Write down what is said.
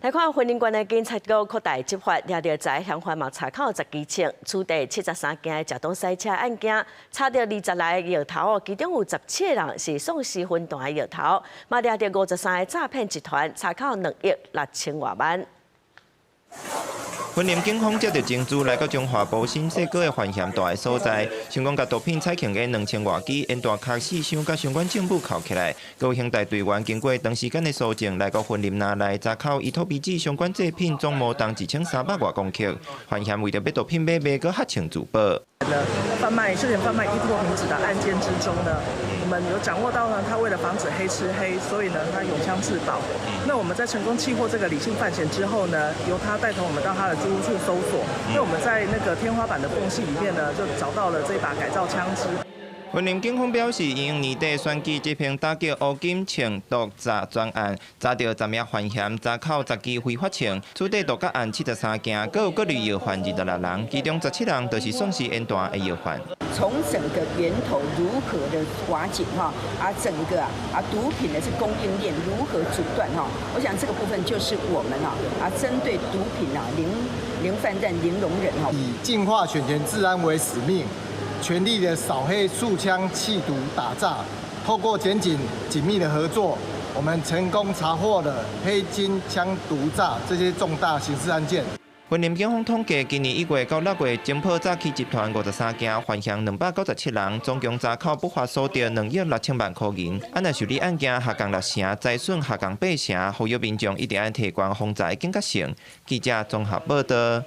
來看雲林縣的警察局擴大執法，抓著十个嫌犯嘛查扣十支槍，處理73件的食毒賽車案件，查著20來個搖頭哦，其中有17個人是喪屍分段的搖頭，嘛抓著53個詐騙集團，查扣2億6千外萬。雲林警方接著情資來到中華埔新世界的犯嫌大的所在，成功共毒品採控的2000外支煙彈殼四箱，佮相關證物扣起來。閣有刑大隊員經過長時間的搜證，來到雲林拿來查扣依托咪酯相關製品總毛重1300外公克。犯嫌為著欲毒品買賣，閣合槍自保。販賣涉嫌販賣依托咪酯的案件之中呢，我們有掌握到呢，他為了防止黑吃黑，所以呢，他用槍自保。那我們在成功緝獲這個李姓犯嫌之後呢，由他帶同我們到他的租屋處搜索。那我們在那個天花板的縫隙裡面呢，就找到了這把改造槍支。雲林警方表示，𪜶用年底選舉執行打擊烏金槍毒詐專案，查著10名犯嫌，查扣10支非法槍，處理毒假案73件，閣有各類藥販26人，其中17人就是喪屍煙彈的藥販。從整個源頭如何的瓦解哈，啊整個啊毒品的這供應鏈如何阻斷哈？我想這個部分就是我們啊啊針對毒品啊零泛濫零容忍哈。以淨化選前治安為使命，全力的掃黑、掃槍、緝毒、打詐，透過檢警緊密的合作，我們成功查獲了黑金、槍毒詐這些重大刑事案件。雲林警方統計，今年1月到6月，偵破詐欺集團53件，犯嫌297人，總共查扣不法所得2億6千萬箍銀。按若受理案件下降6成，財損下降8成，呼籲民眾一定愛提懸防詐警覺性。記者綜合報導。